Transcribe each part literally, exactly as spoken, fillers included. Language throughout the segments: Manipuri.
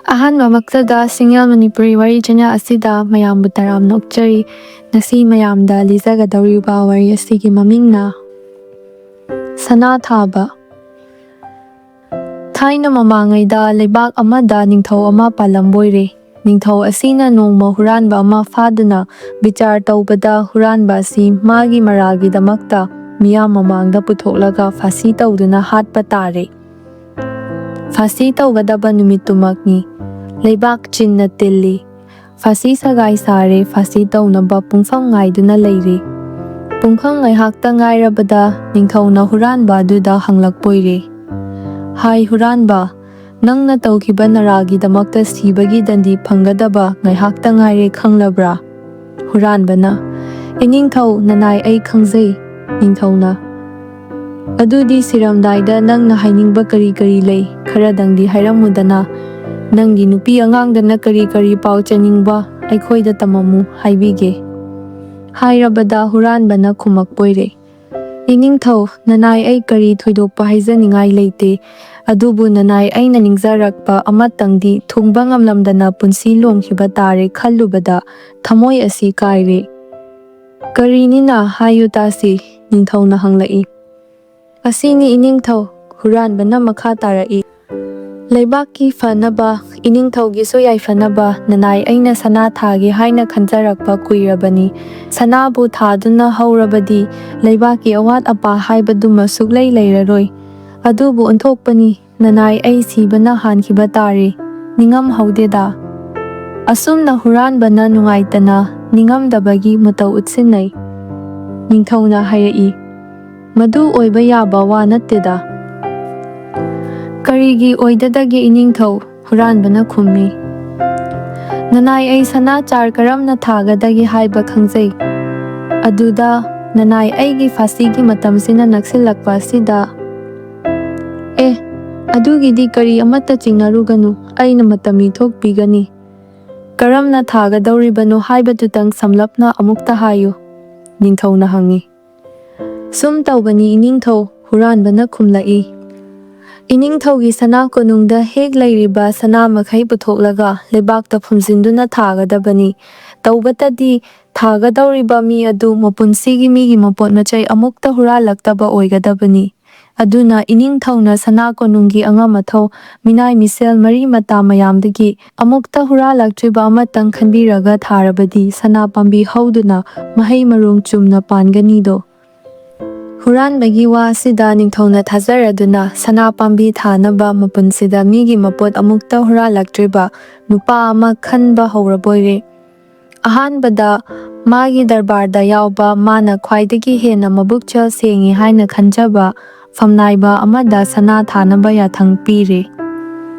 ꯑꯍꯥꯟꯕꯃꯛꯇꯗ ꯁꯤꯡꯌꯦꯜ ꯃꯅꯤꯄꯨꯔꯤ ꯋꯥꯔꯤ ꯆꯦꯅꯦꯜ ꯑꯁꯤꯗ ꯃꯌꯥꯝꯕꯨ ꯇꯔꯥꯝꯅ ꯑꯣꯛꯆꯔꯤ꯫ ꯉꯁꯤ ꯃꯌꯥꯝꯗ ꯂꯤꯖꯒꯗꯧꯔꯤꯕ ꯋꯥꯔꯤ ꯑꯁꯤꯒꯤ ꯃꯃꯤꯡꯅ ꯁꯅꯥ ꯊꯥꯕ꯫ ꯊꯥꯏꯅ ꯃꯃꯥꯡꯉꯩꯗ ꯂꯩꯕꯥꯛ ꯑꯃꯗ ꯅꯤꯡꯊꯧ ꯑꯃ ꯄꯥꯜꯂꯝꯕꯣꯏꯔꯦ꯫ ꯅꯤꯡꯊꯧ ꯑꯁꯤꯅ ꯅꯣꯡꯃ ꯍꯨꯔꯥꯟꯕ ꯑꯃ ꯐꯥꯗꯨꯅ ꯕꯤꯆꯥꯔ ꯇꯧꯕꯗ ꯍꯨꯔꯥꯟꯕ ꯑꯁꯤ ꯃꯥꯒꯤ ꯃꯔꯥꯜꯒꯤꯗꯃꯛꯇ ꯃꯤꯌꯥꯝ ꯃꯃꯥꯡꯗ ꯄꯨꯊꯣꯛꯂꯒ ꯐꯥꯁꯤ ꯇꯧꯗꯨꯅ ꯍꯥꯠꯄ ꯇꯥꯔꯦ꯫ ꯐꯥꯁꯤ ꯇꯧꯒꯗꯕ ꯅꯨꯃꯤꯠꯇꯨꯃꯛꯅꯤ꯫ ꯂꯩꯕꯥꯛ ꯆꯤꯟꯅ ꯇꯤꯜꯂꯤ꯫ ꯐꯥꯁꯤ ꯁꯒꯥꯏ ꯁꯥꯔꯦ, ꯐꯥꯁꯤ ꯇꯧꯅꯕ ꯄꯨꯡꯐꯝ ꯉꯥꯏꯗꯨꯅ ꯂꯩꯔꯤ꯫ ꯄꯨꯡꯐꯝ ꯉꯥꯏꯍꯥꯛꯇ ꯉꯥꯏꯔꯕꯗ ꯅꯤꯡꯊꯧꯅ ꯍꯨꯔꯥꯟꯕ ꯑꯗꯨꯗ ꯍꯪꯂꯛꯄꯣꯏꯔꯦ, "ꯍꯥꯏ ꯍꯨꯔꯥꯟꯕ, ꯅꯪꯅ ꯇꯧꯈꯤꯕ ꯅꯔꯥꯜꯒꯤꯗꯃꯛꯇ ꯁꯤꯕꯒꯤ ꯗꯟꯗꯤ ꯐꯪꯒꯗꯕ ꯉꯥꯏꯍꯥꯛꯇ ꯉꯥꯏꯔꯦ ꯈꯪꯂꯕ꯭ꯔꯥ?" ꯍꯨꯔꯥꯟꯕꯅ, "ꯏꯅꯤꯡꯊꯧ, ꯅꯅꯥꯏ ꯑꯩ ꯈꯪꯖꯩ꯫" ꯅꯤꯡꯊꯧꯅ, "ꯑꯗꯨꯗꯤ ꯁꯤꯔꯝꯗꯥꯏꯗ ꯅꯪꯅ ꯍꯥꯏꯅꯤꯡꯕ ꯀꯔꯤ ꯀꯔꯤ ꯂꯩ? ꯈꯔꯗꯪꯗꯤ ꯍꯥꯏꯔꯝꯃꯨꯗꯅ꯫ ꯅꯪꯒꯤ ꯅꯨꯄꯤ ꯑꯉꯥꯡꯗꯅ ꯀꯔꯤ ꯀꯔꯤ ꯄꯥꯎ ꯆꯦꯟꯅꯤꯡꯕ ꯑꯩꯈꯣꯏꯗ ꯇꯝꯃꯝꯃꯨ, ꯍꯥꯏꯕꯤꯒꯦ꯫" ꯍꯥꯏꯔꯕꯗ ꯍꯨꯔꯥꯟꯕꯅ ꯈꯨꯝꯃꯛꯄꯣꯏꯔꯦ, "ꯏꯅꯤꯡꯊꯧ, ꯅꯅꯥꯏ ꯑꯩ ꯀꯔꯤ ꯊꯣꯏꯗꯣꯛꯄ ꯍꯥꯏꯖꯅꯤꯡꯉꯥꯏ ꯂꯩꯇꯦ꯫ ꯑꯗꯨꯕꯨ ꯅꯅꯥꯏ ꯑꯩꯅ ꯅꯤꯡꯖꯔꯛꯄ ꯑꯃꯇꯪꯗꯤ ꯊꯨꯡꯕ ꯉꯝꯂꯝꯗꯅ ꯄꯨꯟꯁꯤ ꯂꯣꯡꯈꯤꯕ ꯇꯥꯔꯦ ꯈꯜꯂꯨꯕꯗ ꯊꯃꯣꯏ ꯑꯁꯤ ꯀꯥꯏꯔꯦ꯫" "ꯀꯔꯤꯅꯤꯅ? ꯍꯥꯏꯌꯨ ꯇꯥꯁꯤ꯫" ꯅꯤꯡꯊꯧꯅ ꯍꯪꯂꯛꯏ꯫ "ꯑꯁꯤꯅꯤ ꯏꯅꯤꯡꯊꯧ꯫" ꯍꯨꯔꯥꯟꯕꯅ ꯃꯈꯥ ꯇꯥꯔꯛꯏ, "ꯂꯩꯕꯥꯛꯀꯤ ꯐꯅꯕ, ꯏꯅꯤꯡꯊꯧꯒꯤꯁꯨ ꯌꯥꯏꯐꯅꯕ ꯅꯅꯥꯏ ꯑꯩꯅ ꯁꯅꯥ ꯊꯥꯒꯦ ꯍꯥꯏꯅ ꯈꯟꯖꯔꯛꯄ ꯀꯨꯏꯔꯕꯅꯤ꯫ ꯁꯅꯥꯕꯨ ꯊꯥꯗꯨꯅ ꯍꯧꯔꯕꯗꯤ ꯂꯩꯕꯥꯛꯀꯤ ꯑꯋꯥꯠ ꯑꯄꯥ ꯍꯥꯏꯕꯗꯨꯃ ꯁꯨꯛꯂꯩ ꯂꯩꯔꯔꯣꯏ꯫ ꯑꯗꯨꯕꯨ ꯑꯣꯟꯊꯣꯛꯄꯅꯤ, ꯅꯅꯥꯏ ꯑꯩ ꯁꯤꯕꯅ ꯍꯥꯟꯈꯤꯕ ꯇꯥꯔꯦ꯫ ꯅꯤꯡꯉꯝꯍꯧꯗꯦꯗ꯫" ꯑꯁꯨꯝꯅ ꯍꯨꯔꯥꯟꯕꯅ ꯅꯨꯡꯉꯥꯏꯇꯅ ꯅꯤꯡꯉꯝꯗꯕꯒꯤ ꯃꯇꯧ ꯎꯠꯁꯤꯟꯅꯩ꯫ ꯅꯤꯡꯊꯧꯅ ꯍꯥꯏꯔꯛꯏ, "ꯃꯗꯨ ꯑꯣꯏꯕ ꯌꯥꯕ ꯋꯥ ꯅꯠꯇꯦꯗ꯫" "ꯀꯔꯤꯒꯤ ꯑꯣꯏꯗꯗꯒꯦ ꯏꯅꯤꯡꯊꯧ?" ꯍꯨꯔꯥꯟꯕꯅ ꯈꯨꯝꯃꯤ꯫ "ꯅꯅꯥꯏ ꯑꯩ ꯁꯅꯥ ꯆꯥꯔ ꯀꯔꯝꯅ ꯊꯥꯒꯗꯒꯦ ꯍꯥꯏꯕ ꯈꯪꯖꯩ꯫ ꯑꯗꯨꯗ ꯅꯅꯥꯏ ꯑꯩꯒꯤ ꯐꯥꯁꯤꯒꯤ ꯃꯇꯝꯁꯤꯅ ꯅꯛꯁꯤꯜꯂꯛꯄ ꯑꯁꯤꯗ꯫" "ꯑꯦ, ꯑꯗꯨꯒꯤꯗꯤ ꯀꯔꯤ ꯑꯃꯠꯇ ꯆꯤꯡꯅꯔꯨꯒꯅꯨ, ꯑꯩꯅ ꯃꯇꯝ ꯏꯊꯣꯛꯄꯤꯒꯅꯤ꯫ ꯀꯔꯝꯅ ꯊꯥꯒꯗꯧꯔꯤꯕꯅꯣ ꯍꯥꯏꯕꯗꯨꯇꯪ ꯁꯝꯂꯞꯅ ꯑꯃꯨꯛꯇ ꯍꯥꯏꯌꯨ?" ꯅꯤꯡꯊꯧꯅ ꯍꯪꯉꯤ꯫ "ꯁꯨꯝ ꯇꯧꯕꯅꯤ ꯏꯅꯤꯡꯊꯧ꯫" ꯍꯨꯔꯥꯟꯕꯅ ꯈꯨꯝꯂꯛꯏ꯫ ꯏꯅꯤꯡꯊꯧꯒꯤ ꯁꯅꯥ ꯀꯣꯅꯨꯡꯗ ꯍꯦꯛ ꯂꯩꯔꯤꯕ ꯁꯅꯥ ꯃꯈꯩ ꯄꯨꯊꯣꯛꯂꯒ ꯂꯩꯕꯥꯛꯇ ꯐꯨꯝꯖꯤꯟꯗꯨꯅ ꯊꯥꯒꯗꯕꯅꯤ꯫ ꯇꯧꯕꯇꯗꯤ ꯊꯥꯒꯗꯧꯔꯤꯕ ꯃꯤ ꯑꯗꯨ ꯃꯄꯨꯟꯁꯤꯒꯤ ꯃꯤꯒꯤ ꯃꯄꯣꯠ ꯃꯆꯩ ꯑꯃꯨꯛꯇ ꯍꯨꯔꯥꯜꯂꯛꯇꯕ ꯑꯣꯏꯒꯗꯕꯅꯤ꯫ ꯑꯗꯨꯅ ꯏꯅꯤꯡꯊꯧꯅ ꯁꯅꯥ ꯀꯣꯅꯨꯡꯒꯤ ꯑꯉꯝ ꯑꯊꯧ, ꯃꯤꯅꯥꯏ ꯃꯤꯁꯦꯜ ꯃꯔꯤ ꯃꯇꯥ ꯃꯌꯥꯝꯗꯒꯤ ꯑꯃꯨꯛꯇ ꯍꯨꯔꯥꯜꯂꯛꯇ꯭ꯔꯤꯕ ꯑꯃꯇꯪ ꯈꯟꯕꯤꯔꯒ ꯊꯥꯔꯕꯗꯤ ꯁꯅꯥ ꯄꯥꯝꯕꯤ ꯍꯧꯗꯨꯅ ꯃꯍꯩ ꯃꯔꯣꯡ ꯆꯨꯝꯅ ꯄꯥꯟꯒꯅꯤꯗꯣ꯫ ꯍꯨꯔꯥꯟꯕꯒꯤ ꯋꯥ ꯑꯁꯤꯗ ꯅꯤꯡꯊꯧꯅ ꯊꯥꯖꯔꯗꯨꯅ ꯁꯅꯥ ꯄꯥꯝꯕꯤ ꯊꯥꯅꯕ ꯃꯄꯨꯟꯁꯤꯗ ꯃꯤꯒꯤ ꯃꯄꯣꯠ ꯑꯃꯨꯛꯇ ꯍꯨꯔꯥꯜꯂꯛꯇ꯭ꯔꯤꯕ ꯅꯨꯄꯥ ꯑꯃ ꯈꯟꯕ ꯍꯧꯔꯕꯣꯏꯔꯦ꯫ ꯑꯍꯥꯟꯕꯗ ꯃꯥꯒꯤ ꯗꯔꯕꯥꯔꯗ ꯌꯥꯎꯕ ꯃꯥꯅ ꯈ꯭ꯋꯥꯏꯗꯒꯤ ꯍꯦꯟꯅ ꯃꯕꯨꯛꯆꯦꯜ ꯁꯦꯡꯉꯤ ꯍꯥꯏꯅ ꯈꯟꯖꯕ ꯐꯝꯅꯥꯏꯕ ꯑꯃꯗ ꯁꯅꯥ ꯊꯥꯅꯕ ꯌꯥꯊꯪ ꯄꯤꯔꯦ꯫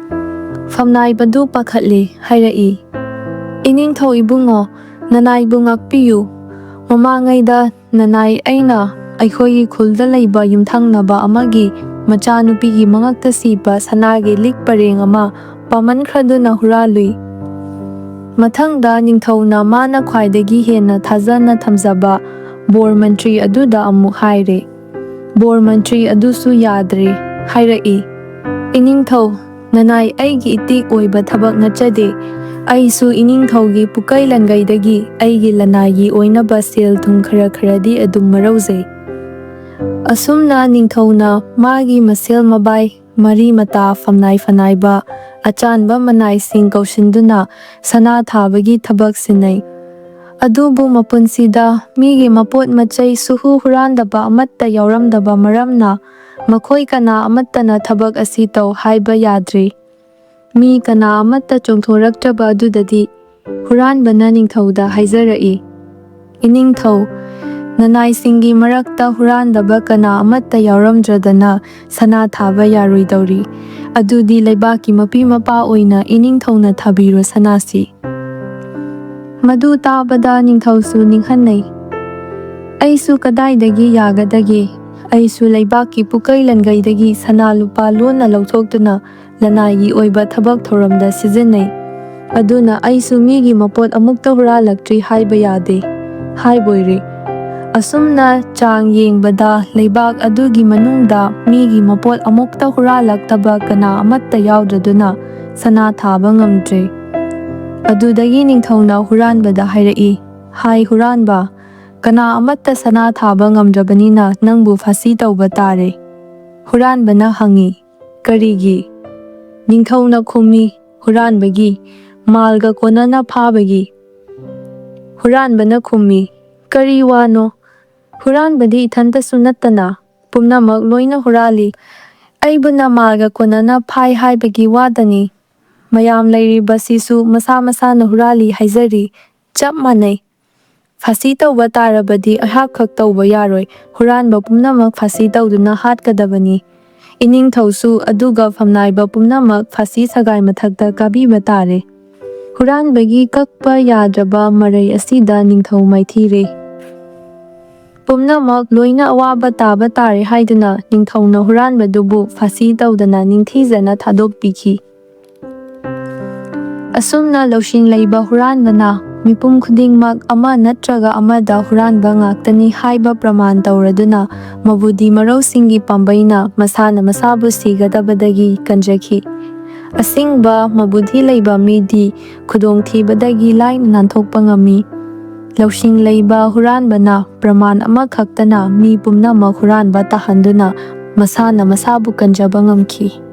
ꯐꯝꯅꯥꯏꯕꯗꯨ ꯄꯥꯈꯠꯂꯦ, ꯍꯥꯏꯔꯛꯏ, "ꯏꯅꯤꯡꯊꯧ ꯏꯕꯨꯡꯉꯣ, ꯅꯅꯥꯏꯕꯨ ꯉꯥꯛꯄꯤꯌꯨ꯫ ꯃꯃꯥꯡꯉꯩꯗ ꯅꯅꯥꯏ ꯑꯩꯅ ꯑꯩꯈꯣꯏꯒꯤ ꯈꯨꯜꯗ ꯂꯩꯕ ꯌꯨꯝꯊꯪꯅꯕ ꯑꯃꯒꯤ ꯃꯆꯥꯅꯨꯄꯤꯒꯤ ꯃꯉꯛꯇ ꯁꯤꯕ ꯁꯅꯥꯒꯤ ꯂꯤꯛ ꯄꯔꯦꯡ ꯑꯃ ꯄꯥꯝꯃꯟꯈ꯭ꯔꯗꯨꯅ ꯍꯨꯔꯥꯜꯂꯨꯏ꯫ ꯃꯊꯪꯗ ꯅꯤꯡꯊꯧꯅ ꯃꯥꯅ ꯈ꯭ꯋꯥꯏꯗꯒꯤ ꯍꯦꯟꯅ ꯊꯥꯖꯅ ꯊꯝꯖꯕ ꯕꯣꯔ ꯃꯟꯇ꯭ꯔꯤ ꯑꯗꯨꯗ ꯑꯃꯨꯛ ꯍꯥꯏꯔꯦ꯫ ꯕꯣꯔ ꯃꯟꯇ꯭ꯔꯤ ꯑꯗꯨꯁꯨ ꯌꯥꯗ꯭ꯔꯦ, ꯍꯥꯏꯔꯛꯏ, "ꯏꯅꯤꯡꯊꯧ, ꯅꯅꯥꯏ ꯑꯩꯒꯤ ꯏꯇꯤꯛ ꯑꯣꯏꯕ ꯊꯕꯛ ꯅꯠꯆꯗꯦ꯫ ꯑꯩꯁꯨ ꯏꯅꯤꯡꯊꯧꯒꯤ ꯄꯨꯀꯩ ꯂꯟꯒꯩꯗꯒꯤ ꯑꯩꯒꯤ ꯂꯅꯥꯏꯒꯤ ꯑꯣꯏꯅꯕ ꯁꯦꯜ ꯊꯨꯝ ꯈꯔ ꯈꯔꯗꯤ ꯑꯗꯨꯝ ꯃꯔꯧꯖꯩ"꯫ ꯑꯁꯨꯝꯅ ꯅꯤꯡꯊꯧꯅ ꯃꯥꯒꯤ ꯃꯁꯦꯜ ꯃꯕꯥꯏ, ꯃꯔꯤ ꯃꯇꯥ, ꯐꯝꯅꯥꯏ ꯐꯅꯥꯏꯕ, ꯑꯆꯥꯟꯕ ꯃꯅꯥꯏꯁꯤꯡ ꯀꯧꯁꯤꯟꯗꯨꯅ ꯁꯅꯥ ꯊꯥꯕꯒꯤ ꯊꯕꯛ ꯁꯤꯟꯅꯩ꯫ ꯑꯗꯨꯕꯨ ꯃꯄꯨꯟꯁꯤꯗ ꯃꯤꯒꯤ ꯃꯄꯣꯠ ꯃꯆꯩ ꯁꯨꯍꯨ ꯍꯨꯔꯥꯟꯗꯕ ꯑꯃꯠꯇ ꯌꯥꯎꯔꯝꯗꯕ ꯃꯔꯝꯅ ꯃꯈꯣꯏ ꯀꯅꯥ ꯑꯃꯠꯇꯅ ꯊꯕꯛ ꯑꯁꯤ ꯇꯧ ꯍꯥꯏꯕ ꯌꯥꯗ꯭ꯔꯤ꯫ ꯃꯤ ꯀꯅꯥ ꯑꯃꯠꯇ ꯆꯣꯡꯊꯣꯔꯛꯇ꯭ꯔꯕ ꯑꯗꯨꯗꯗꯤ ꯍꯨꯔꯥꯟꯕꯅ ꯅꯤꯡꯊꯧꯗ ꯍꯥꯏꯖꯔꯛꯏ, "ꯏꯅꯤꯡꯊꯧ, ꯅꯅꯥꯏꯁꯤꯡꯒꯤ ꯃꯔꯛꯇ ꯍꯨꯔꯥꯟꯗꯕ ꯀꯅꯥ ꯑꯃꯠꯇ ꯌꯥꯎꯔꯝꯗ꯭ꯔꯗꯅ ꯁꯅꯥ ꯊꯥꯕ ꯌꯥꯔꯣꯏꯗꯧꯔꯤ꯫ ꯑꯗꯨꯗꯤ ꯂꯩꯕꯥꯛꯀꯤ ꯃꯄꯤ ꯃꯄꯥ ꯑꯣꯏꯅ ꯏꯅꯤꯡꯊꯧꯅ ꯊꯥꯕꯤꯔꯣ ꯁꯅꯥꯁꯤ"꯫ ꯃꯗꯨ ꯇꯥꯕꯗ ꯅꯤꯡꯊꯧꯁꯨ ꯅꯤꯡꯍꯟꯅꯩ꯫ "ꯑꯩꯁꯨ ꯀꯗꯥꯏꯗꯒꯤ ꯌꯥꯒꯗꯒꯦ? ꯑꯩꯁꯨ ꯂꯩꯕꯥꯛꯀꯤ ꯄꯨꯀꯩ ꯂꯟꯒꯩꯗꯒꯤ ꯁꯅꯥ ꯂꯨꯄꯥ ꯂꯣꯟꯅ ꯂꯧꯊꯣꯛꯇꯨꯅ ꯂꯅꯥꯏꯒꯤ ꯑꯣꯏꯕ ꯊꯕꯛ ꯊꯧꯔꯝꯗ ꯁꯤꯖꯤꯟꯅꯩ꯫ ꯑꯗꯨꯅ ꯑꯩꯁꯨ ꯃꯤꯒꯤ ꯃꯄꯣꯠ ꯑꯃꯨꯛꯇ ꯍꯨꯔꯥꯜꯂꯛꯇ꯭ꯔꯤ ꯍꯥꯏꯕ ꯌꯥꯗꯦ" ꯍꯥꯏꯕꯣꯏꯔꯦ꯫ ꯑꯁꯨꯝꯅ ꯆꯥꯡ ꯌꯦꯡꯕꯗ ꯂꯩꯕꯥꯛ ꯑꯗꯨꯒꯤ ꯃꯅꯨꯡꯗ ꯃꯤꯒꯤ ꯃꯄꯣꯠ ꯑꯃꯨꯛꯇ ꯍꯨꯔꯥꯜꯂꯛꯇꯕ ꯀꯅꯥ ꯑꯃꯠꯇ ꯌꯥꯎꯗ꯭ꯔꯗꯨꯅ ꯁꯅꯥ ꯊꯥꯕ ꯉꯝꯗ꯭ꯔꯦ꯫ ꯑꯗꯨꯗꯒꯤ ꯅꯤꯡꯊꯧꯅ ꯍꯨꯔꯥꯟꯕꯗ ꯍꯥꯏꯔꯛꯏ, "ꯍꯥꯏ ꯍꯨꯔꯥꯟꯕ, ꯀꯅꯥ ꯑꯃꯠꯇ ꯁꯅꯥ ꯊꯥꯕ ꯉꯝꯗ꯭ꯔꯕꯅꯤꯅ ꯅꯪꯕꯨ ꯐꯥꯁꯤ ꯇꯧꯕ ꯇꯥꯔꯦ꯫" ꯍꯨꯔꯥꯟꯕꯅ ꯍꯪꯉꯤ, "ꯀꯔꯤꯒꯤ?" ꯅꯤꯡꯊꯧꯅ ꯈꯨꯝꯃꯤ, "ꯍꯨꯔꯥꯟꯕꯒꯤ, ꯃꯥꯜꯒ ꯀꯣꯟꯅꯅ ꯐꯥꯕꯒꯤ꯫" ꯍꯨꯔꯥꯟꯕꯅ ꯈꯨꯝꯃꯤ, "ꯀꯔꯤ ꯋꯥꯅꯣ? ꯍꯨꯔꯥꯟꯕꯗꯤ ꯏꯊꯟꯇꯁꯨ ꯅꯠꯇꯅ ꯄꯨꯝꯅꯃꯛ ꯂꯣꯏꯅ ꯍꯨꯔꯥꯜꯂꯤ꯫ ꯑꯩꯕꯨꯅ ꯃꯥꯜꯒ ꯀꯣꯟꯅꯅ ꯐꯥꯏ ꯍꯥꯏꯕꯒꯤ ꯋꯥꯗꯅꯤ꯫ ꯃꯌꯥꯝ ꯂꯩꯔꯤꯕꯁꯤꯁꯨ ꯃꯁꯥ ꯃꯁꯥꯅ ꯍꯨꯔꯥꯜꯂꯤ ꯍꯥꯏꯖꯔꯤ, ꯆꯞ ꯃꯥꯟꯅꯩ꯫ ꯐꯥꯁꯤ ꯇꯧꯕ ꯇꯥꯔꯕꯗꯤ ꯑꯩꯍꯥꯛ ꯈꯛ ꯇꯧꯕ ꯌꯥꯔꯣꯏ, ꯍꯨꯔꯥꯟꯕ ꯄꯨꯝꯅꯃꯛ ꯐꯥꯁꯤ ꯇꯧꯗꯨꯅ ꯍꯥꯠꯀꯗꯕꯅꯤ꯫" ꯏꯅꯤꯡꯊꯧꯁꯨ ꯑꯗꯨꯒ ꯐꯝꯅꯥꯏꯕ ꯄꯨꯝꯅꯃꯛ ꯐꯥꯁꯤ ꯁꯒꯥꯏ ꯃꯊꯛꯇ ꯀꯥꯕꯤꯕ ꯇꯥꯔꯦ꯫ ꯍꯨꯔꯥꯟꯕꯒꯤ ꯀꯛꯄ ꯌꯥꯗ꯭ꯔꯕ ꯃꯔꯩ ꯑꯁꯤꯗ ꯅꯤꯡꯊꯧ ꯃꯥꯏꯊꯤꯔꯦ꯫ ꯄꯨꯝꯅꯃꯛ ꯂꯣꯏꯅ ꯑꯋꯥꯕ ꯇꯥꯕ ꯇꯥꯔꯦ ꯍꯥꯏꯗꯨꯅ ꯅꯤꯡꯊꯧꯅ ꯍꯨꯔꯥꯟꯕꯗꯨꯕꯨ ꯐꯥꯁꯤ ꯇꯧꯗꯅ ꯅꯤꯡꯊꯤꯖꯅ ꯊꯥꯗꯣꯛꯄꯤꯈꯤ꯫ ꯑꯁꯨꯝꯅ ꯂꯧꯁꯤꯡ ꯂꯩꯕ ꯍꯨꯔꯥꯟꯕꯅ ꯃꯤꯄꯨꯝ ꯈꯨꯗꯤꯡꯃꯛ ꯑꯃ ꯅꯠꯇ꯭ꯔꯒ ꯑꯃꯗ ꯍꯨꯔꯥꯟꯕ ꯉꯥꯛꯇꯅꯤ ꯍꯥꯏꯕ ꯄ꯭ꯔꯃꯥꯟ ꯇꯧꯔꯗꯨꯅ ꯃꯕꯨꯗꯤ ꯃꯔꯧꯁꯤꯡꯒꯤ ꯄꯥꯝꯕꯩꯅ ꯃꯁꯥꯅ ꯃꯁꯥꯕꯨ ꯁꯤꯒꯗꯕꯗꯒꯤ ꯀꯟꯖꯈꯤ꯫ ꯑꯁꯤꯡꯕ ꯃꯕꯨꯗꯤ ꯂꯩꯕ ꯃꯤꯗꯤ ꯈꯨꯗꯣꯡꯊꯤꯕꯗꯒꯤ ꯂꯥꯏꯅ ꯅꯥꯟꯊꯣꯛꯄ ꯉꯝꯃꯤ꯫ ꯂꯧꯁꯤꯡ ꯂꯩꯕ ꯍꯨꯔꯥꯟꯕꯅ ꯄ꯭ꯔꯃꯥꯟ ꯑꯃꯈꯛꯇꯅ ꯃꯤ ꯄꯨꯝꯅꯃꯛ ꯍꯨꯔꯥꯟꯕ ꯇꯥꯍꯟꯗꯨꯅ ꯃꯁꯥꯅ ꯃꯁꯥꯕꯨ ꯀꯟꯖꯕ ꯉꯝꯈꯤ꯫